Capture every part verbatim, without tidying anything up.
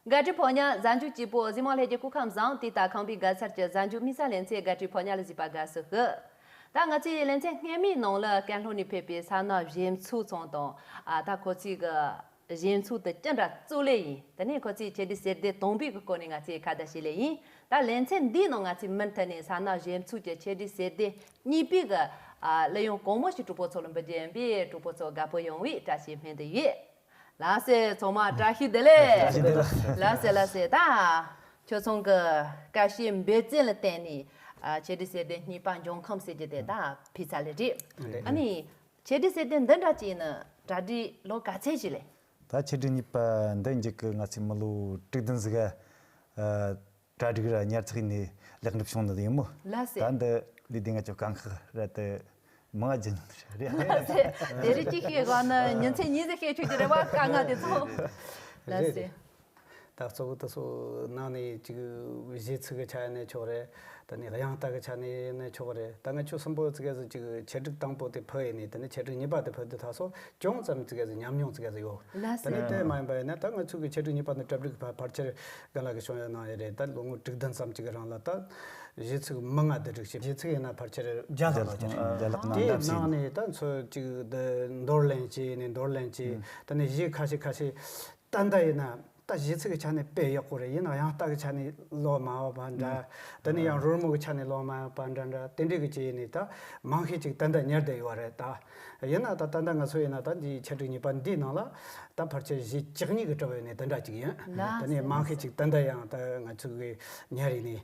དགའ་སྤྲོའི་ཕོ་ཉ་གཟའ་མཇུག་སྐྱིད་པོ། གཟིགས་མོ་ལྷན་རྒྱས་སྐུ་ཁམས་བཟང་། དེ་ལྟར་ཁམས་པའི་དགའ་ཚལ་གྱི་གཟའ་མཇུག་དམིགས་བསལ་ལེ་ཚན་དགའ་སྤྲོའི་ཕོ་ཉ་ལ་གཟིགས་པ་དགའ་བསུ་ཞུ། ད་ང་ཚོའི་ལེ་ཚན་སྔོན་མའི་ནང་ལ་ཀན་ལྷོ་ནས་ཕེབས་པའི་ས་གནག་གཞོན་ཚོགས་ཚང་དང་། ཨ། ད་ཁོ་ཚོའི་གི་གཞོན་ཚོགས་དེ་ཅི་འདྲ་བཙུགས་ལེ་ཡིན། དེ་ནས་ཁོ་ཚོའི་ཆེད་སྒྲིག་གསར་དེབ་དང་པོའི་གི་སྐོར་ནས་ང་ཚོས་ཁ་བརྡ་བྱེད་ལེ་ཡིན། ད་ལེ་ཚན་འདིའི་ནང་ང་ཚོས་མུ་མཐུད་ནས་ས་གནག་གཞོན་ཚོགས་ཀྱི་ཆེད་སྒྲིག་གསར་དེབ་གཉིས་པའི་གི། ཨ། གླུ་དབྱངས་གོང་མ་ཞིག་གྲོགས་པོ་ཚོ་ལ་འབུལ་རྒྱུ་ཡིན་པས། གྲོགས་པོ་ཚོ་དགའ་པོ་ཡོང་བའི་བཀྲ་ཤིས་སྨོན་འདུན་ཡོད། ལགས་སེ། ཚང་མ་བཀྲ་ཤིས་བདེ་ལེགས། བཀྲ་ཤིས་བདེ་ལེགས། ལགས་སེ། ལགས་སེ། ད་ཁྱོད་ཚང་གི་བཀྲ་ཤིས་འབད་བརྩོན་ལ་བརྟེན་ནས། ཨ། ཆེད་སྒྲིག་གསར་དེབ་གཉིས་པ་འབྱུང་ཁམས་ཟེར་རྒྱུ་དེ་ད་ཕུལ་ཚར་ལེ་རེད། རེད། ཨ་ནི་ཆེད་སྒྲིག་གསར་དེབ་འདི་འདྲ་ཅིག་ནི་གྲ་སྒྲིག་ལོ་ག་ཚད་ཅིག་ལས། ད་ཆེད་སྒྲིག་གཉིས་པ་འདི་མཇུག་གི་ང་ཚོས་མི་ལོ་དྲུག་བདུན་ཟིག་ག་ཨ། གྲ་སྒྲིག་ར་ཉར་ཚགས་ནས་ལེགས་འགྲུབ་བྱུང་ནི་ཡིན་མོ། ལགས་སེ། ད་འདི་ལས་དེ་ང་ཚོ་དཀའ་ཁག་ར་དེ་མང་ང་ཅན་རེད། ལགས་སེ། དེ་རིགས་ཅིག་ཤེས་གོ་ན་ཉིན་མཚན་གཉིས་ཟིག་ཤེས་ཆོག་གི་རེད་བ། དཀའ་ངལ་དེ་ཚོ། ལགས་སེ། རེད། ད་གཙོ་བོ་དེ་ཚོ་ནང་ནས་ཅིག་གཞས་ཚིག་གི་ཆ་ནས་ཆོག་རེད། དེ་ནས་དབྱངས་རྟ་གི་ཆ་ནས་ནས་ཆོག་རེད། ད་ང་ཆོ་གསུམ་པོ་ཙི་གེ་ཟིག་ཅིག་ཆེད་སྒྲིག་དང་པོ་དེ་ཕུལ་ཡིན་ནས། དེ་ནས་ཆེད་སྒྲིག་གཉིས་པ་དེ་ཕུལ་དུས་ད་སོ་ཅུང་ཙམ་ཙི་གེ་ཟིག་ཉམས་མྱོང་ཙི་གེ་ཟིག་ཡོད། ལགས་སེ། དེ་ནས་དེ་མ་ཡིན་པ་ཡིན་ན་ད་ང་ཚོ་གི་ཆེད་སྒྲིག་གཉིས་པ་ནི་གྲ་སྒྲིག་ཕ་ཕལ་ཆེར་རྒན་ལགས་ཀྱིས་བྱུང་ཡོད་གནང་ཡོད་རེད། ད་ལོ་ངོ་དྲུག་བདུན་ཙམ་ཅིག་གི་རིང་ལ་ད་གཞས་ཚིག་མང་ང་བསྡུ་སྒྲིག་བྱས། གཞས་ཚིག་ཡིན་ན་ཕལ་ཆེར་བརྒྱ་ལྷག་ལ་ཅིག་རེད། བརྒྱ་ལྷག་ནང་དེའི་འདྲ་ཟིན། ནང་ནས་ད་ཚོ་ཅིག་འདི་འདོར་ལེན་བྱས་ནས་འདོར་ལེན་བྱས། ཨང་། དེ་ནས་གཞས་ཁ་ཤས་ཁ་ཤས་ད་ལྟ་ཡིན་ན་ད་གཞས་ཚིག་གི་ཆ་ནས་དཔེ་ཡག་པོ་རེད། ཡིན་ནའང་དབྱངས་རྟ་གི་ཆ་ནས་ལོ་མང་བ་འདྲ། ཨང་། དེ་ནས་ཡང་རོལ་མོ་གི་ཆ་ནས་ལོ་མང་བ་འདྲ་འདྲ་དེ་འདྲས་གི་བྱས་ནས་ད་མང་ཤས་ཅིག་ད་ལྟ་ཉར་བསྡད་ཡོད་རེད་ད། ཡིན་ན་ད་ད་ལྟ་ང་ཚོ་ཡིན་ན་ད་འདིའི་ཆེད་སྒྲིག་གཉིས་པ་འདིའི་ནང་ལ་ད་ཕལ་ཆེར་གཞས་བཅུ་གཉིས་ཀྱི་གྲུབ་ཡོད་ནས་དེ་འདྲ་ཅིག་ཡིན། ལགས་དེ་ནས་མང་ཤས་ཅིག་ད་ལྟ་ཡང་ད་ང་ཚོ་གི་ཉར་ཡིན་ནས་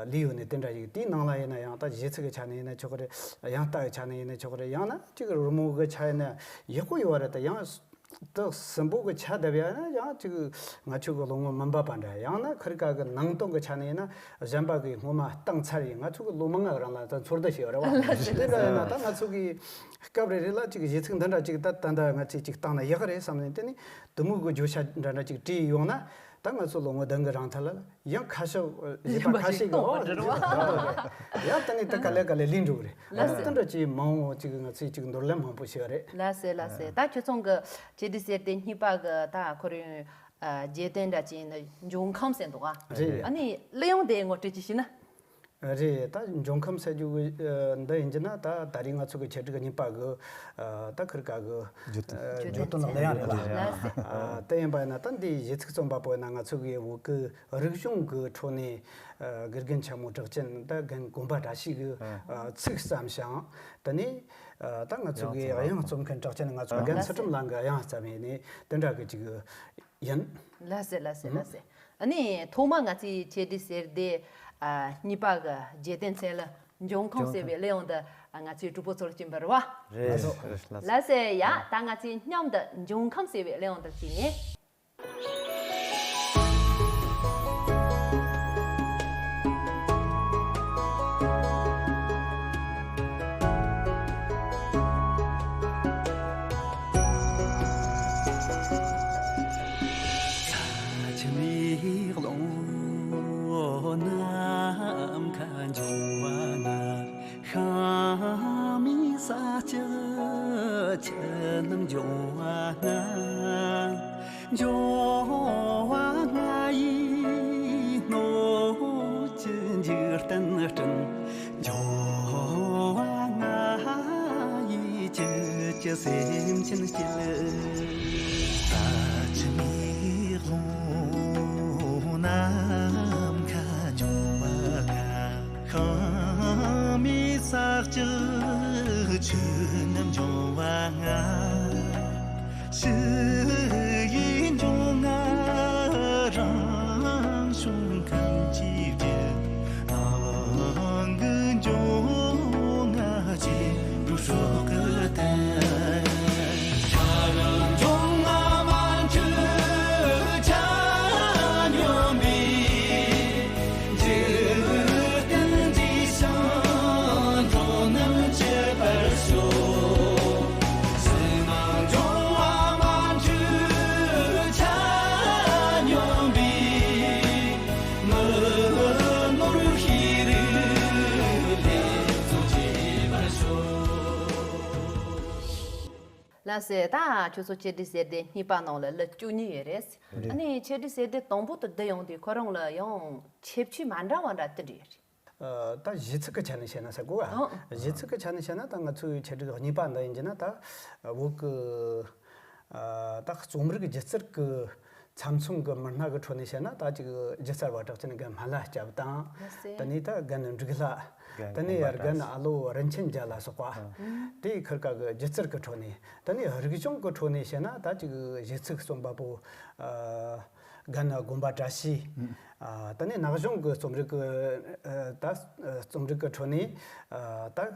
ལུས་ཡོད་ནས་དེ་འདྲ་ཅིག་དེའི་ནང་ལ་ཡིན་ན་ཡང་ད་གཞས་ཚིག་གི་ཆ་ནས་ཡིན་ན་ཆོག་གི་རེད། དབྱངས་རྟ་གི་ཆ་ནས་ཡིན་ན་ཆོག་གི་རེད། ཡང་ན་ཅིག་རོལ་མོ་གི་ཆ་ཡིན་ན་ཡག་པོ་ཡོད་རེད། ད་ཡང་ད་གསུམ་པོ་གི་ཆ་བསྡད་པ་ཡིན་ན་ཡང་ཅིག་ང་ཚོ་གི་ལོ་ངོ་མི་འབབ་པ་འདྲ། ཡང་ན་ཁིར་ཀ་གི་ནང་དོན་གི་ཆ་ནས་ཡིན་ན་གཞན་པ་གི་སྔོན་མ་བཏང་ཚར་ཡིན། ང་ཚོ་གི་ལོ་མང་ང་རང་ལ་ད་ཚོར་སྡུད་ཞིག་ཡོད་རེད་བ། ལགས་སེ། དེ་འདྲ་ཡིན་ན་ད་ང་ཚོ་གི་སྐབས་རེ་རེ་ལ་ཅིག་གཞས་ཚིག་འདི་འདྲ་ཅིག་ད་ད་འདྲ་ང་ཚོས་ཅིག་བཏང་ན་ཡག་གི་རེད་བསམ་ནས། དེ་ནི་དུ་མོ་གི་བརྗོད་བྱ་འདྲ་འདྲ་ཅིག་བྲིས་ཡོང་ན་ད་ང་ཚོ་ལོ་ངོ་བདུན་གི་རིང་ཐད་ལ་ཡང་ཁ་ཤས་གཞས་པ་ཁ་ཤས་ཀྱི་ཨོ་ཡང་དེ་ནི་ད་ག་ལེ་ག་ལེ་ལེན་འགྲོ་གི་རེད། ལགས་སེ། དེ་འདྲ་ཅིག་མང་བོ་ཅིག་ང་ཚོས་ཅིག་འདོར་ལེན་མང་པོ་བྱས་པ་རེད། ལགས་སེ། ལགས་སེ། ད་ཁྱོད་ཚང་གི་ཆེད་སྒྲིག་གསར་དེབ་གཉིས་པ་གི་ད་ཁོ་རང་རྒྱལ་དོན་འདྲ་ཅིག་ཡིན་ན་འབྱུང་ཁམས་ཟེར་འདུག་ཨ། རེད། ཨ་ནི་གླུ་དབྱངས་དེ་ངོ་སྤྲོད་ཅིག་ཞུས་ན། རེད། ད་འབྱུང་ཁམས་ཟེར་རྒྱུ་གི་འདི་ཡིན་གྱི་ན་ད་ད་རེས་ང་ཚོ་གི་ཆེད་སྒྲིག་གཉིས་པ་གི་ད་ཁིར་ཀ་གི་བརྗོད་དོན། བརྗོད་དོན་ལ་གླུ་དབྱངས་རེད་ལ། ལགས་སེ། དེ་ཡིན་པ་ཡིན་ན་ད་འདི་གཞས་ཚིག་རྩོམ་པ་པོ་ཡིན་ན་ང་ཚོ་གི་བོད་ཀྱི་རིག་གཞུང་གི་ཁྲོད་ནས་དགེ་རྒན་ཆེན་མོ་གྲགས་ཅན་ད་རྒན་དགོན་པ་བཀྲ་ཤིས་ཀྱི་ཚིག་བརྩམས་ཤིང་། དེ་ནས་ད་ང་ཚོ་གི་དབྱངས་རྩོམ་མཁན་གྲགས་ཅན་ང་ཚོ་རྒན་ཚུལ་ཁྲིམས་ལགས་ཀྱི་དབྱངས་བརྩམས་ཡས་ནས་དེ་འདྲ་གི་ཅིག་ཡིན། ལགས་སེ། ལགས་སེ། ལགས་སེ། ཨ་ནི་ཐོག་མ་ང་ཚོའི་ཆེད་སྒྲིག་གསར་དེབ་གཉིས་པ་གི་རྒྱལ་དོན་ཚན་ལ་འབྱུང་ཁམས་ཟེར་བའི་གླུ་དབྱངས་འདི་ང་ཚོའི་གྲོགས་པོ་ཚོར་སྤྱན་པར་བ། རེད། ལགས་སོ། ལགས་སེ། ཡ་ད་ང་ཚོས་མཉམ་དུ་འབྱུང་ཁམས་ཟེར་བའི་གླུ་དབྱངས་འདི་བྱས་ནས། ལྷ་ཆེན་མའི་ཀླུ་ནམ་མཁའ་འབྱུང་བ་ལྔ། ཤ་མི་ས་སྤྱིལ་ཆུ་རྣམས་འབྱུང་བ་ལྔ། འབྱུང་བ་ལྔ་ཡི་སྣོད་ཀྱི་འཇིག་རྟེན་སྤྲིན། འབྱུང་བ་ལྔ་ཡི་བཅུད་ཀྱི་སེམས་ཅན་སྐྱིད། ལྷ་ཆེན་མའི་ཀླུ་ནམ་མཁའ་འབྱུང་བ་ལྔ། ཤ་མི་ས་སྤྱིལ་ཆུ་རྣམས་འབྱུང་བ་ལྔ། ཕྱི་ཡི་འབྱུང་ལྔ་རང་བྱུང་ཁམས་ཀྱི་རྒྱུ། ནང་གི་འབྱུང་ལྔ་རྗེས་འགྲོ་སྲོག་གི་དོན། ཤ་ར་འབྱུང་ལྔ་མ་འཁྲུལ་ཆ་སྙོམས་པའི། འཇིག་རྟེན་འདིའི་ཞིང་འགྲོ་རྣམས་སྐྱིད་པར་ཤོག། ཕྱི་ནང་འབྱུང་བ་མ་འཁྲུལ་ ལགས་སེ། ད་ཁྱོད་ཚོ་འཆད་ཁྲིད་གསལ་བསྡད་གཉིས་པ་ནང་ལ་གླུ་བཅུ་གཉིས་ཡོད་རེད། རེད། ཨ་ནི་འཆད་ཁྲིད་གསལ་བསྡད་དང་པོ་དང་བསྡུ་ཡོང་དུས་ཁོ་རང་ལ་ཡང་ཁྱད་ཆོས་མ་འདྲ་བ་འདྲ་དེ་འདྲ་ཡོད་རེད། ཨ། ད་གཞས་ཚིག་གི་ཆ་ནས་བཤད་ན་ཟེར་གོ་བ། ཨང་། གཞས་ཚིག་གི་ཆ་ནས་བཤད་ན་ད་ང་ཚོའི་འཆད་ཁྲིད་གཉིས་པ་འདི་ཡིན་གྱི་ན། ད་བོད་ཀྱི། ཨ། ད་རྩོམ་རིག་སྒྱུ་རྩལ་གྱི་ཚབ་མཚོན་གྱི་མི་སྣ་གི་ཁྲོད་ནས་བཤད་ན། ད་ཅིག་སྒྱུ་རྩལ་བ་གྲགས་ཅན་རྒན་སྨན་བླ་སྐྱབས་དང་། ལགས་སེ། དེ་ནས་ད་རྒན་འབྲུག་ལྷ། རྒན་དེ་ནས་དགོན་པ་རྒན་བཀྲ་ཤིས། ཨ་ལོ་རིན་ཆེན་རྒྱལ་ལ་སོགས་པ། ཨ། དེའི་ཁུར་ཀ་གི་སྒྱུ་རྩལ་གྱི་ཁྲོད་ནས། དེ་ནས་རིག་གཞུང་གི་ཁྲོད་ནས་བཤད་ན། ད་ཅིག་གཞས་ཚིག་རྩོམ་པ་པོ། ཨ། རྒན་དགོན་པ་བཀྲ་ཤིས། ཨ། དེ་ནས་ན་གཞོན་གྱི་རྩོམ་རིག་གི། ཨ། ད་རྩོམ་རིག་གི་ཁྲོད་ནས། ཨ། ད་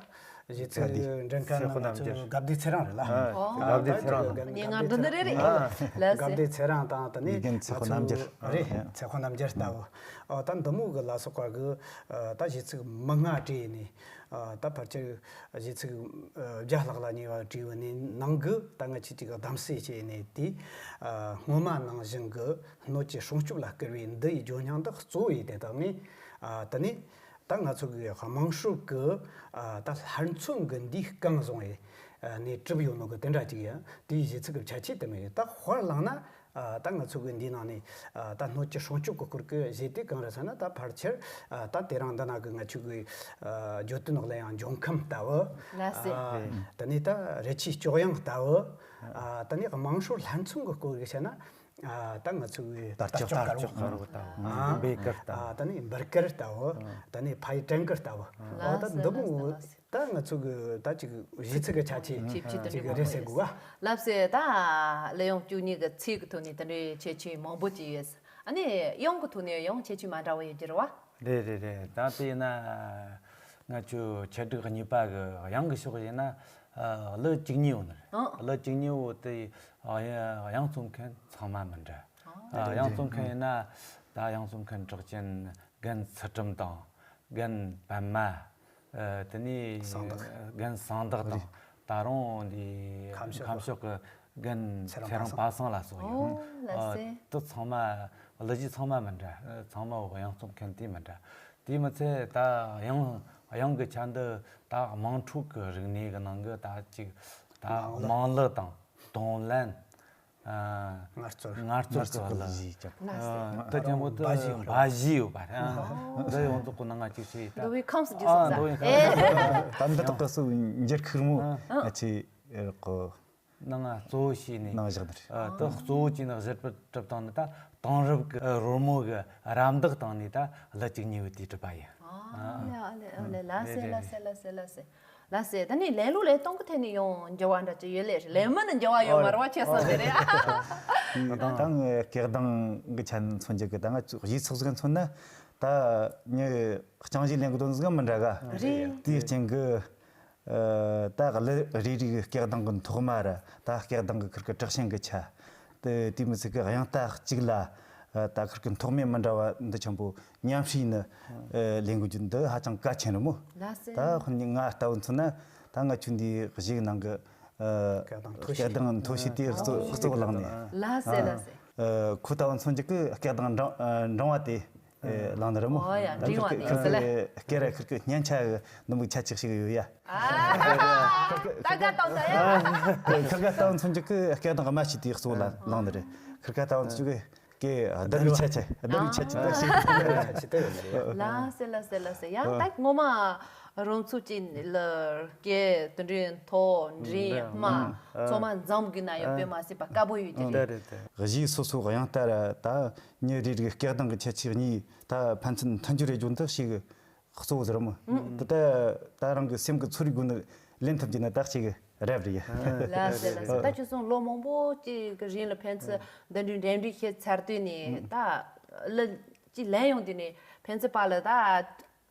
གཞས་ཚིག་དགའ་བདེ། འགྲན་ཁང་ཚེ་དཔོན་ནང་རྣམ་རྒྱལ། དགའ་བདེ་ཚེ་རིང་རེད་ལ། ཨ། ཨོ། དགའ་བདེ་ཚེ་རིང་། ད་སྙན་ངག་འབྲི་ནི་རེད། རེད། ཨ། ལགས་སེ། དགའ་བདེ་ཚེ་རིང་དང་། དེ་ནས་ཡིད་རྒན་ཚེ་དཔོན་རྣམ་རྒྱལ། ཨ། རེད། ཨ། ཚེ་དཔོན་རྣམ་རྒྱལ་ལྟ་བུ། ཨོ། ད་འདི་མོ་གི་ལ་སོགས་པ་གི། ཨ། ད་གཞས་ཚིག་མི་ལྔ་བྲིས་ནས། ཨ། ད་ཕལ་ཆེར་གཞས་ཚིག་ཨ། བརྒྱ་ལྷག་ལ་ཉེ་བ་བྲིས་པ་ནས་ནང་གི། ད་ང་ཆོས་ཅིག་གདམ་གསེས་བྱས་ནས། དེ། ཨ། སྔོན་མ་ནང་བཞིན་གྱི་སྣོད་ཀྱི་སྲུང་སྐྱོབ་ལ་བསྐུལ་བའི་འདི་ཡི་ཇོ་སྙིང་འདི་གཙོ་བོ་ཡིན་ཏེ། ད་ངས། ཨ། དེ་ནས་ད་ང་ཚོ་གི་དམངས་སྲོལ་གྱི། ཨ། ད་ལྷ་མཚོན་གྱི་འདི་གང་བཟུང་བའི། ཨ། ནས་གྲུབ་ཡོད་ནོ་གི་དེ་འདྲ་ཅིག་ཡིན། དེའི་གཞས་ཚིག་གི་ཁྱད་ཆོས་དེ་མོ་ཡིན། ད་དཔེར་བླངས་ན། ཨ། ད་ང་ཚོ་གི་འདི་ནང་ནས། ཨ། ད་སྣོད་ཀྱི་སྲུང་སྐྱོབ་ཀྱི་སྐོར་གྱི་གཞས་དེ་གང་རེད་ཟེར་ན། ད་ཕལ་ཆེར། ཨ། ད་དེ་རིང་འདི་ན་གི་ང་ཆོ་གི། ཨ། བརྗོད་དོན་གླུ་དབྱངས་འབྱུང་ཁམས་ལྟ་བུ། ལགས་སེ། ཨ། དེ་ནས་ད་རི་ཆུའི་སྐྱོ་དབྱངས་ལྟ་བུ། ཨ། དེ་ནས་དམངས་སྲོལ་ལྷ་མཚོན་གྱི་སྐོར་གྱི་བཤད་ན། ཨ། ད་ང་ཚོ་གི་དར་ལྕོག་དར་ལྕོག་དཀར་པོ་ལྟ་བུ། ཨ། འབོད་སྐུལ་ལྟ་བུ། ཨ། དེ་ནས་འབོད་སྐུལ་ལྟ་བུ། ཨ། དེ་ནས་ཕ་ཡུལ་བྲན་སྐུལ་ལྟ་བུ། ཨ། ད་འདི་མོ། ལགས་སེ། ད་ང་ཚོ་གི་ད་ཅིག་གཞས་ཚིག་གི་ཁྱད་ཆོས་ཅིག་རེད་ཟེར་དགོས་པ། ལགས་སེ། ད་གླུ་དབྱངས་བཅུ་གཉིས་ཀྱི་ཚིག་གི་ཐོག་ནས་དེ་འདྲའི་ཁྱད་ཆོས་མང་པོ་ཅིག་ཡོད། ཨ་ནི་དབྱངས་ཀྱི་ཐོག་ནས་ཡང་ཁྱད་ཆོས་མ་འདྲ་བ་ཡོད་ཀྱི་རེད་བ། རེད་རེད་རེད། ད་དེ་ཡིན་ན་ང་ཆོ་འཆད་ཁྲིད་གཉིས་པ་གི་དབྱངས་ཀྱི་ཕྱོགས་ཡིན་ན། ཨ། གླུ་བཅུ་གཉིས་ཡོད་ནི་རེད། ཨང་། གླུ་བཅུ་གཉིས་པོ་དེ། ཨ། དབྱངས་རྩོམ་མཁན་ཚང་མ་མི་འདྲ། ཨ། དབྱངས་རྩོམ་མཁན་ཡིན་ན། ད་དབྱངས་རྩོམ་མཁན་གྲགས་ཅན་རྒན་ཚུལ་ཁྲིམས་དང་། རྒན་པདྨ། ཨ། དེ་ནས་གསང་བདག་རྒན་གསང་བདག་དང་། རེད། ད་རུང་འདི་ཁམས་ཕྱོགས་ཁམས་ཕྱོགས་ཀྱི་རྒན་ཚེ་ཚེ་རིང་རིང་པ་སངས་ལ་སོགས་ཡོད། ཨོ། ལགས་སེ། ཨ། དེ་ཚང་མ། གླུ་གཞས་ཚང་མ་མི་འདྲ། ཨ། ཚང་མ་འོ་དབྱངས་རྩོམ་མཁན་དེ་མི་འདྲ། དེ་མི་ཚད་ད་དབྱངས། དབྱངས་ཀྱི་ཆ་འདི་ད་དམངས་ཁྲོད་ཀྱི་རིག་གནས་ཀྱི་ནང་གི་ད་ཅིག་ད་དམངས་གླུ། དམངས་གླུ་དང་། རྡུང་ལེན། ཨ། ངལ་རྩོལ། ངལ་རྩོལ་གྱི་གླུ། ལགས་སེ། ཨ། དེ་ཅན་པོ་དེ་འབའ་ཞིག་ཡོད་པ་རེད། ཨ། འདི་ཡོངས་རྫོགས་ཀྱི་ནང་ང་ཅིག་ཞིག་ད། མདོ་དབུས་ཁམས་སུ་རྒྱུ་སོང་། ཨ། ས། མདོ་དབུས་ཁམས། ཨེ། ད་འདི་དག་གི་སུ་འགྱུར་ཁུག་མོ། ཨ། ང་ཆེ་རག་གི། ནང་ང་གཙོ་བོ་བྱས་ནས། ནང་བཞག་ནི་རེད། ཨ། དེ་གཙོ་བོ་བྱས་ནས་གཞིར་གྲུབ་བཏང་ནི་ད་དེང་རབས་ཀྱི་རོལ་མོ་གི་རམ་འདེགས་བཏང་ནས་ད་གླུ་བཅུ་གཉིས་པོ་དེ་གྲུབ་པ་ཡིན། ཨ་ལེ། ཨ་ལེ། ཨ་ལེ། ལགས་སེ། རེད་རེད། ལགས་སེ། ལགས་སེ། ལགས་སེ། ལགས་སེ། ད་ནི་ལེན་ལུགས་ལེན་སྟངས་ཀྱི་ཐད་ནས་ཡང་འགྱུར་བ་འདྲ་ཅིག་ཡོད་ལེ། ལེན་མིན་ནི་འགྱུར་བ་ཡོད་མ་རེད་བ། ཁྱེད་བསམ་པ་རེད། ད་ངས་སྐད་གདངས་ཀྱི་ཆ་ནས་མཚོན་རྒྱུ་གི། ད་ང་ཚོ་གཞས་ཚིག་ཟིག་མཚོན་ན། ད་ངས་རྐྱང་གཞས་ལེན་གི་དོན་ཟིག་མི་འདྲ་ག། རེད། དེའི་རྐྱེན་གྱིས། ཨ། ད་གླུ་རེ་རེ་གི་སྐད་གདངས་ཀྱི་ཐོག་མ་ར། ད་སྐད་གདངས་ཀྱི་ཁུར་གི་དྲག་ཞན་གྱི་ཆ། དེ་དེ་མི་ཚིག་གི་དབྱངས་རྟ་གཅིག་ལ། ཨ། ད་ཁུར་གི་ཐོག་མའི་མི་འདྲ་བ་འདི་ཆེན་པོ་མཉམ་བསྲེས་ནས། ཨ། ལེན་དགོས་རྒྱུ་འདི་ཧ་ཅང་གལ་ཆེན་རེད་མོ། ལགས་སེ། ད་ཁོ་ནི་ང་ལྟ་བུ་མཚོན་ན། ད་ང་ཆོ་འདི་གཞས་ནང་གི། ཨ། སྐད་གདངས་མཐོ་ཤོས། སྐད་གདངས་མཐོ་ཤོས་དེ་གཙོ་གཙོ་བོ་བླངས་ནས། ལགས་སེ། ལགས་སེ། ཨ། ཁོ་ལྟ་བུ་མཚོན་རྒྱུ་གི་སྐད་གདངས་འབྲིང་། ཨ། འབྲིང་བ་དེ། ཨེ། བླངས་ནི་རེད་མོ། ཨོ་ཡ། འབྲིང་བ་དེ་ཟེར་ལ། ཁུར་གི་སྐད་ར་ཁུར་གི་སྙན་ཆ་གི་ནུ་མུག་ཆ་ཆེ་ཞིག་ཡོད་ཡ། ཨ། ད་ག་དང་ད་ཡ། ཁུར་ག་ལྟ་བུ་མཚོན་རྒྱུ་གི་སྐད་གདངས་དམའ་ཤོས་དེ་གཙོ་བོ་ལ་བླངས་ནི་རེད། ཁུར་ག་ལྟ་བུ་མཚོན་རྒྱུ་གི་སྐད་བསྡུར་བའི་ཆ་ཆེ། བསྡུར་བའི་ཆ་ཆེ་ད་ཞིག་ལགས་སེ། ལགས་སེ། ལགས་སེ། ཡང་ད་ངོ་མ་རང་ཚོ་ཅིག་ལ་སྐད་དེ་འདྲའི་མཐོ་འབྲིང་དམའ་ཚང་མ་འཛོམས་གི་ན་ཡང་དཔེ་མ་སྲིད་པ་དཀའ་པོ་ཡོད་ཀྱི་རེད། རེད་རེད། གཞས་སོ་སོ་དབྱངས་རྟ་ར་ད། མི་རེ་རེའི་སྐད་གདངས་ཀྱི་ཁྱད་ཆོས་གཉིས་ད་ཕན་ཚུན་མཐུན་སྦྱོར་རེ་བྱུང་དུ་ཞིག་གཙོ་བོ་ཟེར་མོ། ད་ད་རང་གི་སེམས་ཀྱི་ཚོར་བའི་སྒོ་ནས་ལེན་ཐུབ་རྒྱུ་ནི་ད་ཅིག་རབ་རེད། ལགས་སེ། ལགས་སེ། ད་ཁྱོད་ཚོ་ལོ་མང་པོ་ཅིག་གི་རིང་ལ་ཕན་ཚུན་འདི་འདྲའི་འགྲན་བསྡུར་བྱས་ཚར་དུས་ནས་ད་གླུ་ཅིག་ལེན་ཡོང་དུས་ནས་ཕན་ཚུན་བར་ལ་ད།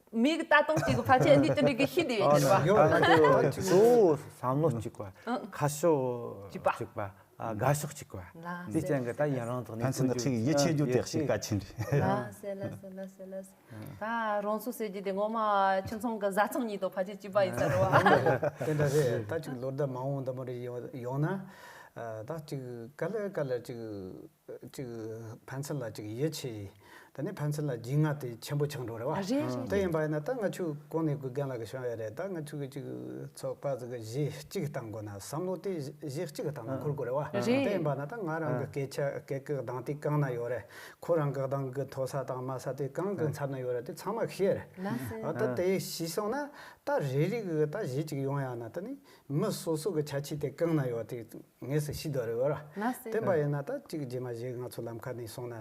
མིག་ལྟ་སྟངས་གཅིག་གི་ཕལ་ཆེར་འདི་ལྟ་འདྲ་གི་ཤི་དེ་ཡོད་ཀྱི་རེད་བ། ཡོད་ལ་ཡོད་ཅིག་གཙོ་བོ་བསམ་བློ་གཅིག་པ། ཨང་། ཁ་ཕྱོགས་གཅིག་པ། གཅིག་པ། ཨ། དགའ་ཕྱོགས་གཅིག་པ། ལགས་འདི་ཅན་གྱི་ད་ཡུན་རིང་དུ་ཕན་ཚུན་གཅིག་ཡིད་ཆེས་རྒྱུ་དེ་ཞིག་གལ་ཆེན་རེད། ལགས་སེ། ལགས་སེ། ལགས་སེ། ལགས་སེ། ད་རང་ཚོ་ཟེར་རྒྱུ་དེ་ངོ་མ་ཁྱིམ་ཚང་གི་བཟའ་ཚང་གཉིས་དང་ཕལ་ཆེར་གཅིག་པ་ཡིན་ས་རེད་བ། དེ་འདྲ་རེད། ད་ཅིག་ལོ་ཟླ་མང་བོ་འདི་མོ་རེ་ཡོང་ན། ད་ཅིག་ག་ལེར་ག་ལེར་ཅིག་ཅིག་ཕན་ཚུན་ལ་ཅིག་ཡིད་ཆེས། ད་ དེ་ནས་ཕན་ཚུན་ལ་རྒྱུས་མངའ་དེ་ཆེན་པོ་ཆགས་འགྲོ་རེད་བ། རེད་རེད། དེ་ཡིན་པ་ཡིན་ན་ད་ང་ཚོས་གོང་ནས་གོ་རྒན་ལགས་ཀྱིས་གསུངས་ཡ་རེད། ད་ང་ཚོས་གི་ཅིག་ཚོགས་པ་ཟིག་གི་གཞི་གཅིག་གི་སྟེང་དགོས་ན། བསམ་བློ་དེ་གཞི་གཅིག་གི་སྟེང་ལ་འཁོར་དགོས་རེད་བ། རེད། དེ་ཡིན་པ་ན་ད་ང་རང་གི་སྐད་ཆ་སྐད་ཀྱི་གདངས་དེ་གང་ན་ཡོད་རེད། ཁོ་རང་གི་གདངས་ཀྱི་མཐོ་ས་དང་དམའ་ས་དེ་གང་གི་མཚམས་ན་ཡོད་རེད། དེ་ཚང་མ་ཤེས་རེད། ལགས་སོ། ཨ་ད་དེ་ཤེས་སོང་ན་ད་རེ་རེ་གི་ད་གཞི་གཅིག་ཡོང་ཡ་ན། ད་ནི་མི་སོ་སོ་གི་ཁྱད་ཆོས་དེ་གང་ན་ཡོད་དེ་དངོས་སུ་ཤེས་འདོད་རེད་བ། ལགས་སོ། དེ་འདྲ་ཡིན་ན་ད་ཅིག་རྗེས་མ་གཞི་ང་ཚོ་ལམ་ཁ་ནས་སོང་ན་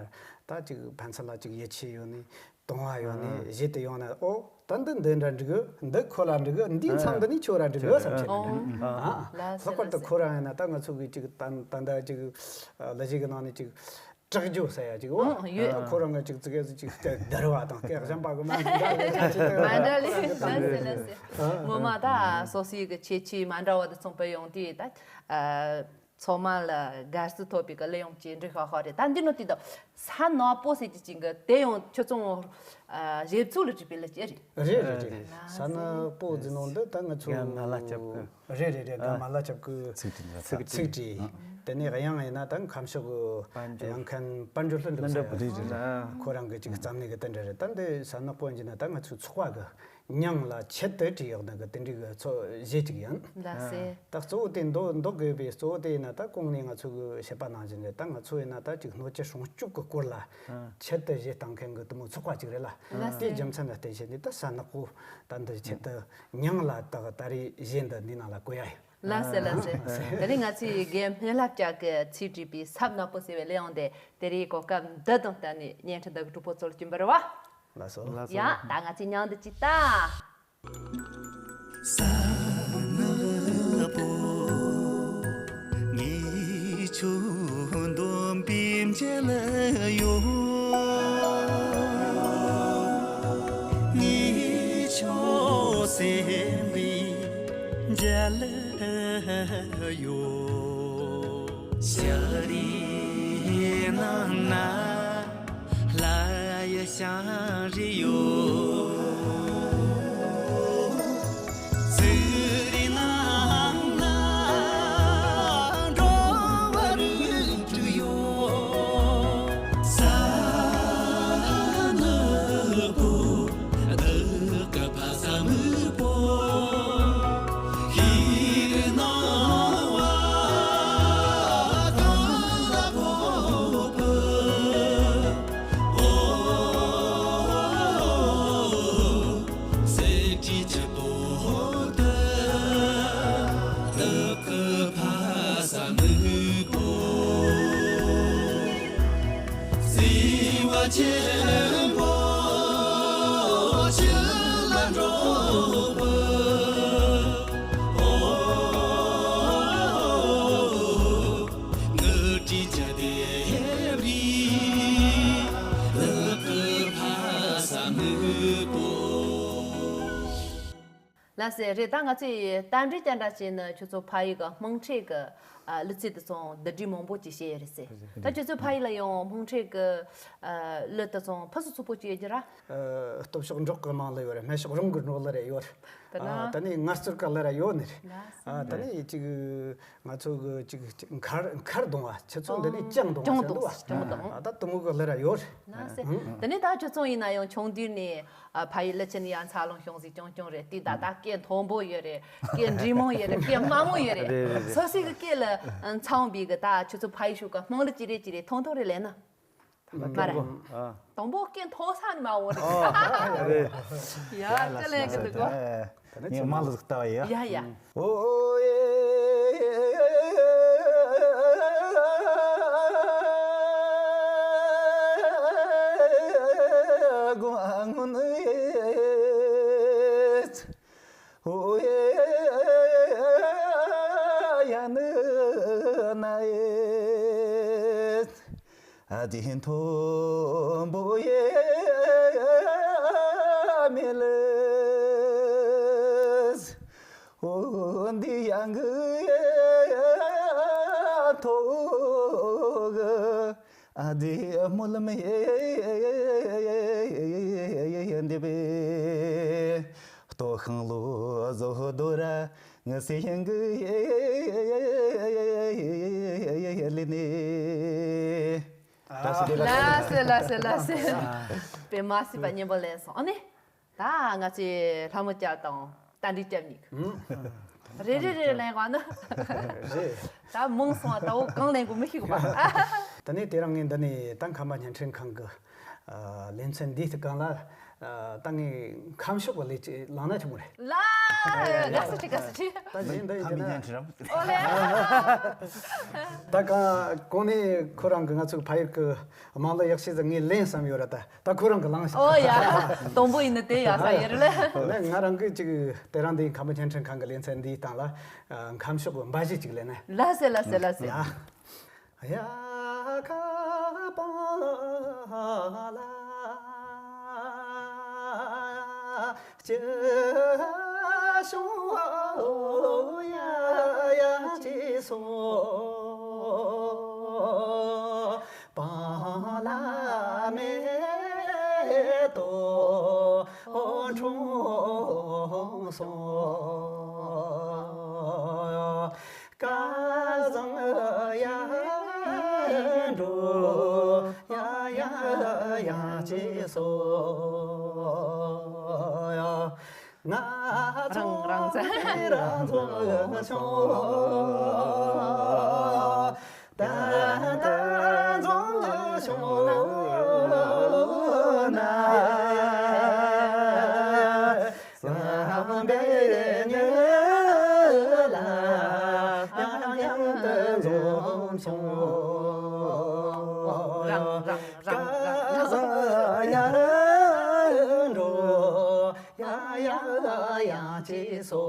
ད་ཅིག་ཕན་ཚུན་ལ་ཅིག་ཡིད་ཆེས་ཡོད་ནས་གཏོང་བ་ཡོད་ནས། ཨ། གཞི་དེ་ཡོང་ན། ཨོ་ད་འདི་འདི་འདྲ་འགྲིག་གི། འདི་ཁོ་ལ་འགྲིག་གི། འདིའི་མཚམས་འདི་ནས་ཁྱོད་ར་འགྲིག་གི་བསམ་བྱས་ནས། ཨོ། ཨ། ལགས་སོ། ལྷག་པར་དུ་ལགས་སོ། ཁོ་རང་ཡིན་ན་ད་ང་ཚོ་གི་ཅིག་ད་ད་ལྟ་ཅིག་ལ་གཞི་གི་ནང་ནས་ཅིག་དྲག་རྒྱུ་ཟེར་ཡ་ཅིག་འོ། ཨང་ཡོད། ཁོ་རང་གི་ཅིག་ཙི་གེ་ཙི་ཅིག་སྐད་བརྡར་བ་དང་སྐད་གཞན་པ་གི་མ་འདྲ་ལས་ཅིག་མ་འདྲ་ལས། ལགས་སོ་ལགས་སོ། ངོ་མ་ད་སོ་སོའི་གི་ཁྱད་ཆོས་མ་འདྲ་བ་དེ་ཚོ་སྤེལ་ཡོང་དུས་ད། ཨ། ཚང་མ་ལ་དགའ་བསུ་ཐོབ་པའི་གི་གླུ་དབྱངས་ཅིག་འདྲ་ཤོག་ཤོག་རེད། ད་འདི་ནང་དེ་དང་ས་ནག་པོ་ཟེར་གྱི་ཅིག་གི་དེ་ཡང་ཁྱོད་ཚོ་ཨ་ཞིབ་འཚོལ་ལ་བྲིས་པའི་གླུ་ཅིག་རེད། རེད་རེད་རེད། ལགས་སོ། ས་ནག་པོ་ཟེར་ནོ་འདི་ད་ང་ཚོ་རྒན་མ་ལ་སྐྱབས་ཀྱི། རེད་རེད་རེད། རྒན་མ་ལ་སྐྱབས་ཀྱི་ཚིག་བྲིས་འདུག་ཚིག་བྲིས། དེ་ནས་དབྱངས་ཡིན་ན་ད་ཁམས་ཕྱོགས་ཀྱི་དབྱངས་མཁན་དཔལ་འབྱོར་ལྷུན་གྲུབ་ཟེར་ཡ། ཁོ་རང་གི་ཅིག་རྩོམ་ནི་གི་དེ་འདྲ་རེད། ད་འདི་ས་ནག་པོ་ཡིན་གྱི་ན་ད་ང་ཚོའི་ཚོགས་པ་གི་མིང་ལ་ཆེད་དུ་བྲིས་ཡོད་ནི་གི་དེ་འདྲའི་གི་ཚོ་གཞས་ཅིག་ཡིན། ལགས་སེ། ད་གཙོ་བོ་དེ་མདོ་མདོ་དགོས་པའི་གཙོ་བོ་དེ་ཡིན་ན། ད་གོང་ནས་ང་ཚོ་གི་བཤད་པ་ནང་བཞིན་རེད། ད་ང་ཚོ་ཡིན་ན་ད་ཅིག་སྣོད་བཅུད་སྲུང་སྐྱོབ་ཀྱི་སྐོར་ལ་ཆེད་དུ་གཞས་བཏང་མཁན་གི་དེ་མོ་ཚོགས་པ་ཅིག་རེད་ལ། ལགས་སེ། དེའི་རྒྱུ་མཚན་ལ་བརྟེན་བྱས་ནས་ད་ས་ནག་པོ་ད་འདི་ཆེད་དུ་མིང་ལ་ད་ད་རེས་གཞས་འདི་འདི་ནང་ལ་བཀོད་ཡ་ཡིན། ལགས་སེ་ལགས་སེ། དེ་ནས་ང་ཚོའི་རྒན་སྨན་བླ་སྐྱབས་ཀྱིས་ཚིག་བྲིས་པའི་ས་ནག་པོ་ཟེར་བའི་གླུ་དབྱངས་དེ་དེ་རིང་གོ་སྐབས་འདི་དང་བསྟུན་ནས་སྙན་སྒྲོན་འདི་གི་གྲོགས་པོ་ཚོ་ལ་སྤྱན་པར་བ། ལགས་སོ། ལགས་སོ། ཡ་ད་ང་ཚོའི་མིང་འདི་ཅིག་ལྟ། ས་ནག་པོ། ངེད་ཆོ་འདོམ་པའི་མཇལ་ཡོང་། ངེད་ཆོ་སེམས་པའི་མཇལ་ཡོང་། ཤར་རིའི་ནང་ན་ལྷ་ཡི་ཞིང་རེ་ཡོད། ཟུར་རེའི་ནང་ན་འགྲོ་བ་རིགས་དྲུག་ཡོད། ས་ནག་པོ། བདག་གི་ཕ་ས་སྨུག་པོ། ཤེས་རིག་སྣང་བ་གང་ལ་ཕོག་པ། ཨོ། གསེར་བྲིས་ཀྱི་པོ་ཏི། བདག་གི་ཕ་ས་སྨུག་པོ། བརྩེ་བ་ཆེན་པོ་ཕྱི་ལ་འགྲོ་བ། ཨོ། ངུ་བྲིས་ཀྱི་ལྡེབས་རིས་བདག་གི་ཕ་ས་སྨུག་པོ། ལགས་སེ། རེད། ད་ང་ཚོས་རྟ་མགྲིན་སྐྱ་འདྲ་བྱས་ནས་ཁྱོད་ཚོ་ཕ་ཡུལ་གི་དམངས་ཁྲོད་ཀྱི་ཨ་གླུ་ཚིག་དེ་ཚོ་བསྡུ་སྒྲིག་མང་པོ་ཅིག་བྱས་ཡོད་རེད་ཟེར། ད་ཁྱོད་ཚོ་ཕ་ཡུལ་ལ་ཡང་དམངས་ཁྲོད་ཀྱི་ཨ་གླུ་དེ་ཚོ་ཕུན་སུམ་ཚོགས་པོ་ཅིག་ཡོད་ཀྱི་ར། ཨ། སྟོབས་ཤུགས་འབྲོག་གི་དམངས་གླུ་ཡོད་རེད། སྨད་ཤོག་རོང་གི་འབྲོག་གླུ་རེ་ཡོད་རེད། དེ་ན། ཨ། ད་ནི་ངལ་རྩོལ་གི་གླུ་རེ་ཡོད་ནི་རེད། ལགས་སེ། ཨ། ད་ནི་ཅིག་ང་ཚོ་གི་ཅིག་ཅིག་མཁར་མཁར་གདོང་བ། ཁྱེད་ཚོ་འདི་ནས་ལྕང་གདོང་བ་ཟེར་འདུག་བ། ལྕང་གདོང་། ཨ། ད་དེ་མོ་གི་གླུ་རེ་ཡོད་རེད། ལགས་སེ། ཨང་། དེ་ནས་ད་ཁྱོད་ཚོ་ཡིན་ན་ཡང་ཆུང་དུས་ནས་ཨ་ཕ་ཡུལ་ལ་ཕྱིན་ཡ་འཚར་ལོངས་བྱུང་ཟིག་ཅུང་ཅུང་རེད། དེ་ད་ད་སྐད་མཐོན་པོ་ཡོད་རེད། སྐད་འདྲེས་མོ་ཡོད་རེད། སྐད་དམའ་མོ་ཡོད་རེད། རེད་རེད་རེད། སོ་སོའི་གི་སྐད་ལ་འཚམ་པའི་གི་ད་ཁྱོད་ཚོ་ཕ་ཡུལ་ཕྱོགས་གི་དམངས་གླུ་ཅི་རེད་ཅི་རེད་ཐུང་ཐུང་རེ་ལེན་ན། མ་རེད། ཨ། དང་པོ་སྐད་མཐོ་ས་ནས་མ་འོང་རེད། ཨ། རེད། ཡ་ཅི་ལེན་གི་འདུག་གོ། ངས་མ་ལ་ཟིག་ལྟ་བ་ཡ། ཡ་ཡ། ཨོ་ཨེ། ཨ་དེ་མཐོན་པོ་ཡེ་མེ་ལེ། ཨོ་འདི་ཡང་གི་ཐོག་གི་ཨ་དེ་མོ་ལ་མེ་འདི་བེ་ལྟོ་ཤིང་ལོ་བཟོ་དོ་ར། ངི་སི་ཡང་གི་ལི་ནི། ད་སི་ཏི་ལ། ལགས་སེ་ལགས་སེ་ལགས་སེ། དཔེ་མ་སྲིད་པ་སྙན་པོ་ལེན་སོང་། ཨ་ནི། ད་ང་ཚོས་ལྷ་མོ་སྐྱབས་དང་རྟ་མགྲིན་སྐྱབས་གཉིས། རེ་རེ་རེ་ལེན་དགོས་ན། རེད། ད་མང་སོང་བ་ད་འོ་གང་ལེན་དགོས་མི་ཤེས་གི་པ། ད་ནི་དེ་རིང་ངས་འདི་ནས་ད་ཁམས་པ་བརྙན་འཕྲིན་ཁང་གི་ཨ་ལེ་ཚན་འདིའི་སྒང་ལ་ཨ་ད་ངས་ཁམས་ཕྱོགས་ཀྱི་ལས་ཅིག་བླངས་ན་ཆོག་མོ་རེད། ལ། དགའ་བསུ་ཆེ། དགའ་བསུ་ཆེ། ད་གཞན་འདི་ཡིན་ཁམས་པའི་བརྙན་འཕྲིན་རབ། ཨོ་ལེ། ད་ག་གོང་ནས་ཁོ་རང་གི་ང་ཚོའི་ཕ་ཡུལ་གྱི་དམངས་གླུ་ཡག་ཤོས་ཟིག་ངས་ལེན་བསམ་ཡོད་ར། ད་ད་ཁོ་རང་གི་བླངས་ཤག། ཨོ་ཡ། དང་པོ་ཡིན་ན་དེ་ཡག་ས་ཡོད་རེད་ལེ། ང་རང་གི་ཅིག་དེ་རིང་འདི་ཁམས་པ་བརྙན་འཕྲིན་ཁང་གི་ལེ་ཚན་འདིའི་སྟེང་ལ་ཨ་ཁམས་ཕྱོགས་ཀྱི་འབའ་གཞས་ཅིག་ལེན་ན། ལགས་སེ་ལགས་སེ་ལགས་སེ། ཡ། ཡ་ཁ་པ་ལ་ཅི་ཤོ་ཡ་ཡ་ཅི་སོ། པཱ་ལགས་མེ་ཏོག་འཁྲུངས་སོང་། སྐལ་བཟང་ཡར་འགྲོ་ཡ་ཡ་ཡ་ཅེས་སོ། ང་ཚོ་རང་རང་རང་ཚོ་ཆུང་། ད་ལྟ་འཛོམས་བྱུང་ན། བསམ་པའི་ཉི་ལ་མཉམ་དུ་འཛོམས་བྱུང་། རང་རང་རང་རང་། སྐལ་བཟང་ཡར་འགྲོ་ཡ་ཡ་ཡ་ཅེས་སོ།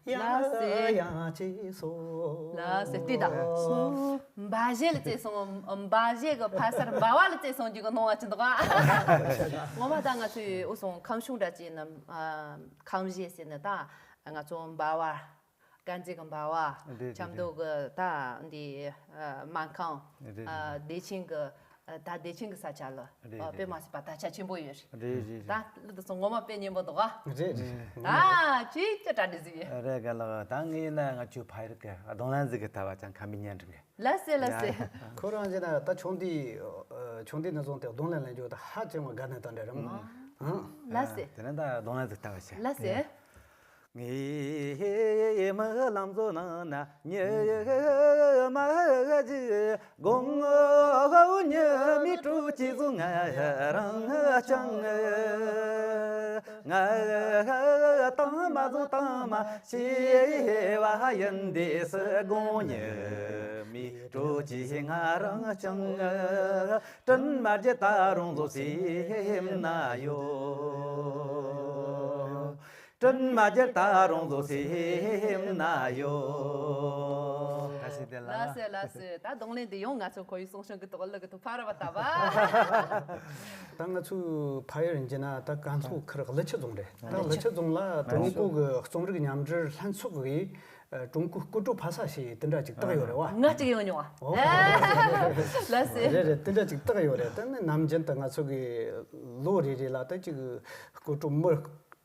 ཡ་ཡ་ཅེས་སོ། ལགས་སེ། ལྟོས་དང་། འབའ་གཞས་ལ་བརྩེ་སོང་། འབའ་གཞས་ཀྱི་ཕ་སར་འབའ་བ་ལ་བརྩེ་སོང་རྒྱུ་གི་སྣང་བ་ཅི་འདུག་ག། ངོ་མ་ད་ང་ཚོས་འུ་སོང་ཁམས་གཞས་འདྲ་ཅིག་ནི་ཨ་ཁམས་གཞས་ཟེར་ནི་ད་ང་ཚོ་འབའ་བ། དཀར་མཛེས་ཀྱི་འབའ་བ། རེད་རེད། ཆབ་མདོ་གི་ད་འདི་ཨ་སྨར་ཁམས། རེད་རེད། ཨ་བདེ་ཆེན་གྱི་ཨ་ད་བདེ་ཆེན་གྱི་ས་ཆ་ལ། རེད་ཨ་རེད། དཔེ་མ་སྲིད་པ་དར་ཆ་ཆེན་པོ་ཡོད་རེད། རེད་རེད་རེད། ད་ལུ་དུ་སོང་ངོ་མ་དཔེ་སྙན་པོ་འདུག་ག། རེད་རེད། ད་ཁྱེད་ཀྱི་གྲ་སྒྲིག་ཟིག་ཡོད། རེད་ག་ལགས། ད་ངས་ན་ང་ཚོའི་ཕ་ཡུལ་གྱི་རྡུང་ལེན་ཟིག་གི་ལྟ་བ་ཅང་ཁ་མི་ཉན་འགྲིག་གི། ལགས་སེ་ལགས་སེ། ཁོ་རང་བྱས་ན་ད་ཆུང་དུས་ཨ་ཆུང་དུས་ནས་བཟུང་སྟེ་རྡུང་ལེན་ལེན་རྒྱུ་ད་ཧ་ཅང་བ་དགའ་ནས་བཏང་འདྲ་རམ། ཨང་། ལགས་སེ། དེ་ནས་ད་རྡུང་ལེན་ཟིག་ལྟ་བ་བྱེད། ལགས་སེ། ངའི་མི་ལམ་བཟོ་ནང་ན་ཉི་མ་བཞི་དགོང་ཉི་མའི་དྲོ་ཅི་བཟོ་ང་རང་ཅང་། ང་དང་མ་བཟོ་དང་མ་ཤེས་པ་ཡིན་དེ་སི་དགོང་ཉི་མའི་དྲོ་ཅི་ང་རང་ཅང་། དྲིན་མ་བརྗེད་ད་རུང་བཟོ་སེམས་ན་ཡོད། དྲིན་མ་བརྗེད་ད་རུང་བཟོ་སེམས་ན་ཡོད། བཀྲ་ཤིས་བདེ་ལེགས། ལགས་སེ་ལགས་སེ། ད་རྡུང་ལེན་འདི་ཡང་ང་ཚོ་ཁོར་ཡུག་སྲུང་སྐྱོང་གི་ཐོག་ལ་གི་ཐོག་ཕར་བ་ལྟ་བ། ད་ང་ཚོའི་ཕ་ཡུལ་ཡིན་གྱི་ན་ད་གན་ཚོགས་ཁུལ་ཀླུ་ཆུ་རྫོང་རེད། ད་ཀླུ་ཆུ་རྫོང་ལ་ཀྲུང་གོ་གི་རྩོམ་རིག་མཉམ་འབྲེལ་ལྷན་ཚོགས་ཀྱིས་ཀྲུང་གོའི་སྐུ་དྲོད་ཕ་ས་ཞེས་དེ་འདྲ་ཅིག་བཏགས་ཡོད་རེད་བ། ང་གཅིག་ཡོང་མྱོང་བ། ལགས་སེ། རེད་རེད། དེ་འདྲ་ཅིག་བཏགས་ཡོད་རེད། ད་ནི་ནམ་རྒྱུན་དུ་ང་ཚོ་གི་ལོ་རེ་རེ་ལ་ད་ཅིག་སྐུ་དྲོད་མི་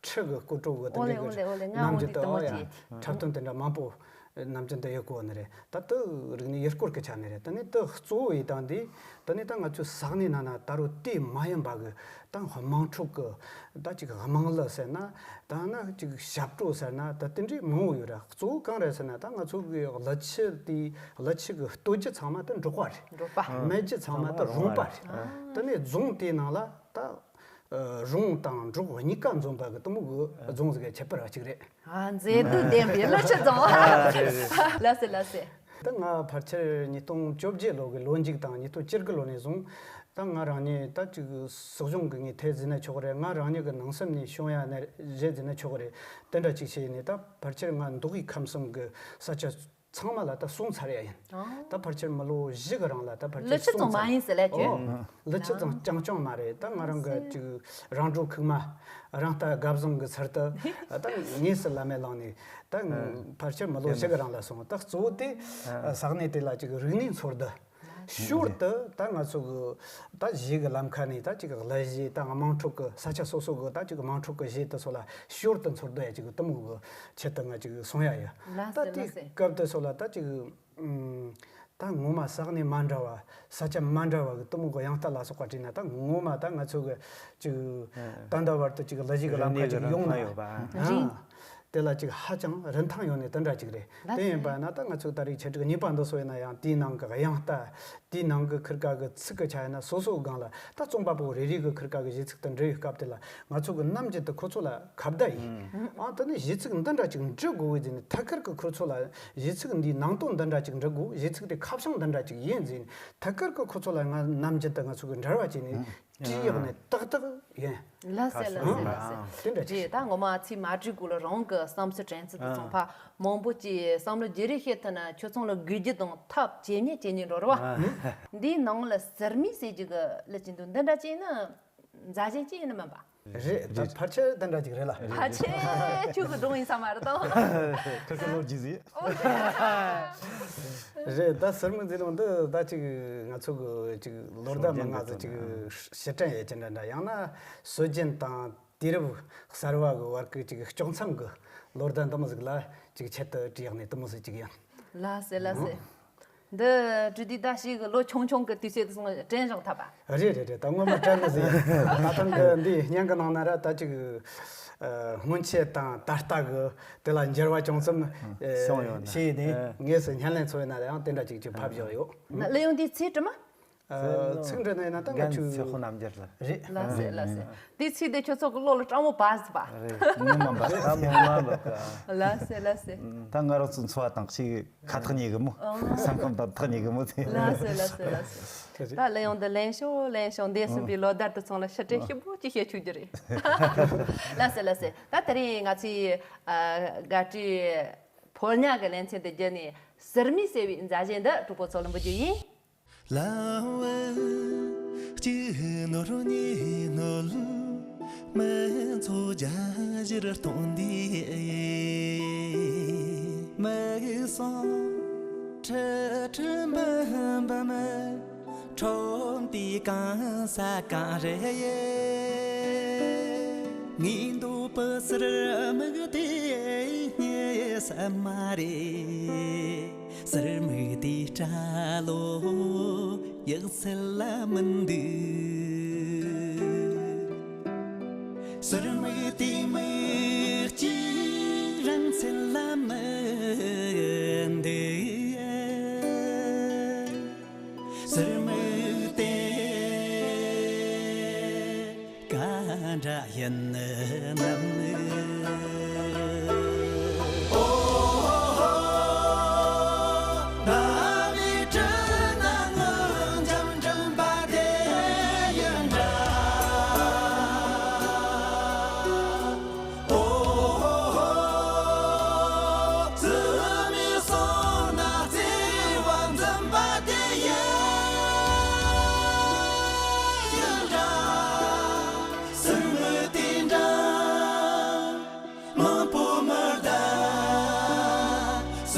ཁྲི་གི་སྐུ་དྲོད་གི་དེ་འདྲ་གི་ནམ་རྒྱུན་དུ་ཨོ་ཡ་འཁྲབ་སྟོན་དེ་འདྲ་མང་པོ་ནམ་རྒྱུན་དུ་ཡོད་གོ་ནི་རེད། ད་དུ་རིག་གནས་ཡུལ་སྐོར་གི་ཆ་ནས་རེད། ད་ནི་དུ་གཙོ་བོ་ཡི་དང་འདི་ད་ནི་ད་ང་ཚོའི་ས་གནས་ནང་ན་ད་རུང་དེ་མ་ཡིན་པ་གི་ད་དམངས་ཁྲོད་གི་ད་ཅིག་དམངས་གླུ་ཟེར་ན་ད་ན་ཅིག་ཞབས་བྲོ་ཟེར་ན་ད་དེ་འདྲའི་མང་བོ་ཡོད་ར། གཙོ་བོ་གང་རེད་ཟེར་ན་ད་ང་ཚོ་གི་ཀླུ་ཆུ་དེ་ཀླུ་ཆུ་གི་སྟོད་རྒྱུད་ཚང་མ་ད་འབྲོག་པ་རེད། འབྲོག་པ། སྨད་རྒྱུད་ཚང་མ་ད་རོང་པ་རེད། ཨ། ད་ནི་རྫོང་དེའི་ནང་ལ་ད། ཨ། རོང་དང་འབྲོག་གཉིས་ཀ་འཛོམས་པ་གི་དེ་མོ་གི་རྫོང་ཟིག་གི་ཁྱད་པར་བ་གཅིག་རེད། ཨ། མཛེས་སྡུག་ལྡན་པའི་ཀླུ་ཆུ་རྫོང་། ཨ། རེད་རེད། ལགས་སེ་ལགས་སེ། ད་ང་ཕལ་ཆེར་ཉིས་སྟོང་བཅོ་བརྒྱད་ལོ་གི་ལོ་མཇུག་དང་ཉིས་སྟོང་བཅུ་དགུ་ལོ་ནས་བཟུང་ད་ང་རང་ཉིད་ད་ཅིག་སྲིད་གཞུང་གི་ངས་ཐད་ཟིན་ན་ཆོག་གི་རེད། ང་རང་ཉིད་ཀྱི་ནང་སེམས་ནས་བྱུང་ཡ་ནས་རེད་ཟིན་ན་ཆོག་གི་རེད། དེ་འདྲ་ཅིག་བྱས་ནས་ད་ཕལ་ཆེར་ང་མདོ་དབུས་ཁམས་གསུམ་གི་ས་ཆ་ཚང་མ་ལ་ད་སོང་ཚར་ཡ་ཡིན། ཨང་། ད་ཕལ་ཆེར་མི་ལོ་བཞི་གི་རིང་ལ་ད་ཕལ་ཆེར་ཀླུ་ཆུ་སོང་ཚང་ཚར། མ་ཡིན་ཟེར་ལས་ཀྱི། ཨོ། ཀླུ་ཆུ་ཚང་རྐྱང་རྐྱང་མ་རེད། ད་ང་རང་གི་ཅིག་རང་གྲོལ་ཁུག་མ་རང་ལྟ་དགའ་བཟང་གི་ཚུལ་དུ་ད་དངོས་སུ་བླ་མེད་བླངས་ནས་ད་ཕལ་ཆེར་མི་ལོ་བཞི་གི་རིང་ལ་སོང་། ད་གཙོ་བོ་དེ་ས་གནས་དེ་ལ་ཅིག་རིག་གནས་འཚོལ་བསྡུ། ཞོར་དུ་ད་ང་ཚོ་གི་ད་གཞས་ཀྱི་ལམ་ཁ་ནས་ད་ཅིག་གླུ་གཞས་ད་དམངས་ཁྲོད་ཀྱི་ས་ཆ་སོ་སོ་གི་ད་ཅིག་དམངས་ཁྲོད་ཀྱི་གཞས་དེ་ཚོ་ལ་ཞོར་དུ་འཚོལ་བསྡུ་ཡ་ཅིག་དེ་མོ་གི་ཆེད་དུ་ང་ཅིག་སོང་ཡ་ཡོད། ལགས་ད་སེ་དེའི་ལགས་སེ། སྐབས་དེ་ཚོ་ལ་ད་ཅིག་ཨུམ། ད་ངོ་མ་ས་གནས་མ་འདྲ་བ། ས་ཆ་མ་འདྲ་བ་གི་གཏུམ་མོ་གི་དབྱངས་རྟ་ལ་སོགས་པ་བྲིས་ན། ད་ངོ་མ་ད་ང་ཚོ་གི་ཅིག་ད་ལྟ་བར་དུ་ཅིག་གླུ་གཞས་གི་ལམ་ཁ་ཅིག་ཡོང་ན། རེད། དེ་ལ་ཅིག་ཧ་ཅང་རིན་ཐང་ཡོད་ནི་དེ་འདྲ་ཅིག་རེད། ལགས་དེ་ཡིན་པ་ན་ད་ང་ཚོ་ད་རེས་ཆེད་སྒྲིག་གཉིས་པ་འདི་ཚོ་ཡིན་ན་ཡང་དེའི་ནང་གི་དབྱངས་རྟ། དེའི་ནང་གི་ཁིར་ཀ་གི་ཚིག་གི་ཆ་ཡིན་ན་སོ་སོའི་སྒང་ལ་ད་རྩོམ་པ་པོ་རེ་རེ་གི་ཁིར་ཀ་གི་གཞས་ཚིག་དེ་འབྲི་བའི་སྐབས་དེ་ལ་ང་ཚོ་གི་ནམ་རྒྱུན་དུ་ཁོ་ཚོ་ལ་ཁ་བརྡ་ཡིན། ཨ་དེ་ནི་གཞས་ཚིག་འདི་འདྲ་ཅིག་འབྲི་དགོས་གི་ཟེར་ནས། ཐད་ཀར་གི་ཁོ་ཚོ་ལ་གཞས་ཚིག་འདིའི་ནང་དོན་འདི་འདྲ་ཅིག་འབྲི་དགོས། གཞས་ཚིག་དེ་ཁ་བྱང་འདི་འདྲ་ཅིག་ཡིན་ཟེར་ནས། ཐད་ཀར་གི་ཁོ་ཚོ་ལ་ང་ནམ་རྒྱུན་དུ་ང་ཚོ་གི་འབྲེལ་བ་བྱས་ནས་བྲིས་ཡག་ནས་ཏག་ཏག་ཡིན། ལགས་སེ། ལགས་སེ། ལགས་སེ། དེ་འདྲ་ཅིག་རེད། ད་ངོ་མ་ཚིག་མ་བྲིས་གོང་ལ་རང་གི་བསམ་ཚུལ་དྲན་ཚུལ་དེ་ཚོ་ཕར་མང་པོ་ཅིག་བསམ་བློ་བརྗེ་རེས་བྱེད་ཐུབ་ན། ཁྱོད་ཚོ་ལ་དགོས་རྒྱུ་དང་ཐབས་ཇེ་ཉེ་ཇེ་ཉེ་འགྲོ་རེད་བ། འདིའི་ནང་ལ་ཟུར་མིག་ཟེར་རྒྱུ་གི་གླུ་ཅིག་འདུག་འདི་འདྲ་ཅིག་ནི་མཛའ་ཞེན་ཅིག་ཡིན་ནི་མིན་པ། རེད། ད་ཕལ་ཆེར་དེ་འདྲ་ཅིག་རེད་ལ། ཕལ་ཆེར་ཁྱོད་ཀྱི་སྒྲུང་ཡིན་ས་མ་རེད་དམ། ཁ་ཁ་ལོ་རྒྱུས་ཟིག་རེད། ད་ཟུར་མིག་ཟེར་རུང་འདི་ད་ཅིག་ང་ཚོ་གི་ཅིག་ལོ་ཟླ་མང་ང་ཚོ་ཅིག་ཕྱིར་དྲན་ཡས་ཀྱི་འདྲ་འདྲ། ཡང་ན་སྲོལ་རྒྱུན་དང་དུས་རབས་གསར་བ་གི་བར་གི་ཅིག་ལྕོགས་མཚམས་གི་ལོ་ཟླ་འདི་མོ་ཟིག་ལ་ཅིག་ཆེད་དུ་བྲིས་ཡག་ནས་དེ་མོ་ཟིག་ཅིག་ཡིན། ལགས་སེ། ལགས་སེ། འདི་བྲིས་དུས་ད་ཞིག་ལོ་ཆུང་ཆུང་གི་དུས་ཚོད་དེ་ཚོ་དྲན་བཞག་ཐུབ་པ། རེད་རེད་རེད། ད་སྔོན་མ་དྲན་ནི་ཟིག་ཡིན། ད་ཐེངས་གི་འདི་བརྙན་གི་ནང་ན་ར་ད་ཅིག་ཨ་སྔོན་ཆད་དང་ད་ལྟ་གི་དེ་ལ་འགྱུར་བ་ཅུང་ཙམ་ཨ་སོང་ཡོད་ན། བྱས་ནས། ཨ། དངོས་སུ་བརྙན་ལེན་ཚོ་ཡིན་ན་ཡང་དེ་འདྲ་ཅིག་ཅིག་ཕབ་བཞག་ཡོད། ན་གླུ་དབྱངས་འདིའི་ཚིག་དྲི་མ། ཨ་ཚིག་འབྲི་ན་ཡིན་ན་ད་ང་རྒན་ཆུ་ཚེ་དཔོན་རྣམ་རྒྱལ་ལ། རེད། ལགས་སེ། ལགས་སེ། དེའི་ཚིག་དེ་ཁྱོད་ཚོ་གི་བློ་ལ་སྤྲང་མོ་བབས་ཟིག་པ། རེད། ངོ་མ་འབབ། ད་ངོ་མ་འབབ་ག་ལགས་སེ། ལགས་སེ། ད་ང་རང་ཚོ་འཚོ་བ་དང་ཞིག་ཁ་ཐག་ཉེ་གི་མོ། ཨང་། སེམས་ཁམས་དང་ཐག་ཉེ་གི་མོ་དེ། ལགས་སེ། ལགས་སེ། ལགས་སེ། ད་གླུ་དབྱངས་འདི་ལེན་ཤོག་ལེན་ཤོག་འདས་ཟིན་པའི་ལོ་ཟླ་དེ་ཚོ་ལ་ཕྱིར་དྲན་ཞིབ་པོ་ཅིག་བྱེད་ཆོག་རྒྱུ་རེད། ལགས་སེ། ལགས་སེ། ད་དེ་རིང་ང་ཚོའི་ཨ་དགའ་སྤྲོའི་ཕོ་ཉ་གི་ལེ་ཚན་དེ་བརྒྱུད་ནས་ཟུར་མིག་ཟེར་བའི་མཛའ་གཞས་འདི་གྲོགས་པོ་ཚོ་ལ་འབུལ་རྒྱུ་ཡིན། ལ་བུ་གཅིག་ནོར་གཉིས་ནོར། མི་ཚོ་རྒྱ་ཞིར་གཏོང་དུས། མི་གསུང་ཁྲི་ཁྲི་འབུམ་འབུམ། ཁྲོམ་དེའི་གང་ས་གང་རེད། ངའི་འདོད་པ་ཟུར་མིག་དེ་རྙེད་ས་མ་རེད། ཟུར་མིག་དེའི་སྐྲ་ལོ་ཡག་ཚད་ལ་མི་འདུག་ཟུར་མིག་དེའི་མིག་གཅིག་རིང་ཚད་ལ་མི་འདུག་ཟུར་མིག་དེ་ག་འདྲ་ཡིན་ནམ།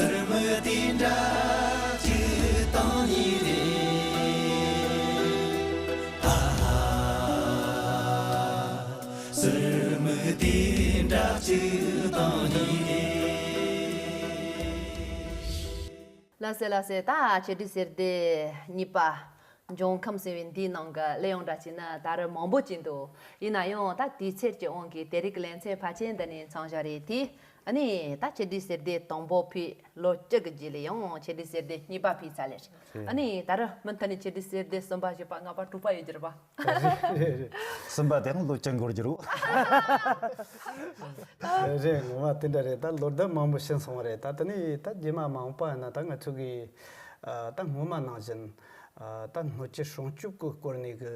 ཟུར་མིག་དེ་འདྲ་གཅིག་དང་གཉིས་རེད། ལགས་སེ། ལགས་སེ། ད་ཆེད་སྒྲིག་གསེར་སྡེ་གཉིས་པ་འབྱུང་ཁམས་ཟེར་བའི་འདིའི་ནང་གི་གླུ་དབྱངས་འདྲ་བྱས་ན་ད་རེས་མང་པོ་ཅིག་འདུག་ཡིན་ན་ཡང་ད་དུས་ཚོད་ཀྱི་དབང་གིས་དེ་རིང་གི་ལེ་ཚན་ཕལ་ཆེར་འདི་ནས་མཚམས་བཞག་རེད་དེ། ཨ་ནི་ད་ཆེད་སྒྲིག་གསེར་སྡེ་དང་པོ་ཕུད་ལོ་བཅུ་གི་རྗེས་ལ་ཡང་ཆེད་སྒྲིག་གསེར་སྡེ་གཉིས་པ་ཕུད་ཚར་ལེ། ཨ་ནི་ད་རེས་མུ་མཐུད་ནས་ཆེད་སྒྲིག་གསེར་སྡེ་གསུམ་པ་བཞི་པ་ལྔ་པ་དྲུག་པ་ཡོད་རྒྱུ་རེད་པ། རེད་རེད་རེད། གསུམ་པ་དེའང་ལོ་བཅུ་འགོར་རྒྱུ་རེད། རེད། ངོ་མ་དེ་འདྲ་རེད། ད་ལོ་ཟླ་མང་པོ་ཕྱིན་སོང་བ་རེད། ད་དེ་ནས་ད་རྗེས་མ་མང་པོ་ཡིན་ན་ད་ང་ཚོ་གི་ཨ་ད་སྔོན་མ་ནང་བཞིན་ཨ་ད་སྣོད་བཅུད་སྲུང་སྐྱོབ་ཀྱི་སྐོར་ནས་གི་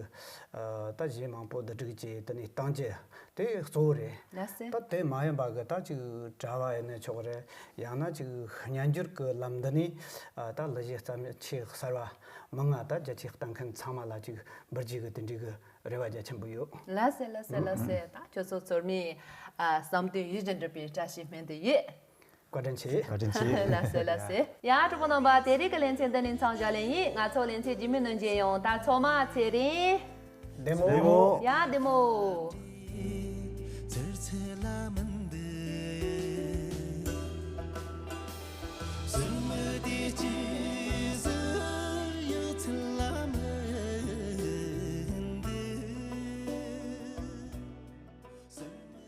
ཨ་ད་གཞས་མང་པོ་བསྡུ་སྒྲིག་བྱས་དེ་ནས་བཏང་རྒྱུ་དེ་གཙོ་བོ་རེད། ལགས་སེ། ད་དེ་མ་ཡིན་པ་གི་ད་ཅིག་གྲྭ་བ་ཡིན་ན་ཆོག་རེད། ཡང་ན་ཅིག་སྙན་སྒྱུར་གྱི་ལམ་འདི་ནས་ཨ་ད་གླུ་གཞས་རྩ་ཆེ་གསར་བ་མི་ང་ད་རྒྱ་ཆེ་གཏོང་མཁན་ཚང་མ་ལ་ཅིག་འབུལ་རྒྱུ་གི་དེ་འདྲའི་གི་རེ་བ་རྒྱ་ཆེན་པོ་ཡོད། ལགས་སེ། ལགས་སེ། ལགས་སེ། ད་ཁྱོད་ཚོ་ཚོར་མའི་ཨ་བསམ་དོན་ཡིད་བཞིན་འགྲུབ་པའི་བཀྲ་ཤིས་སྨོན་འདུན་ཡོད། བཀའ་དྲིན་ཆེ། བཀའ་དྲིན་ཆེ། ལགས་སེ། ལགས་སེ། ཡ་གྲོགས་པོ་རྣམ་པ་དེ་རིང་གི་ལེ་ཚན་འདི་ནས་མཚམས་བཞག་ལེ་ཡིན། ང་ཚོ་ལེ་ཚན་རྗེས་མའི་ནང་མཇལ་ཡོང་། ད་ཚང་མ་ཚེ་རིང་། བདེ་མོ། བདེ་མོ། ཡ་བདེ་མོ།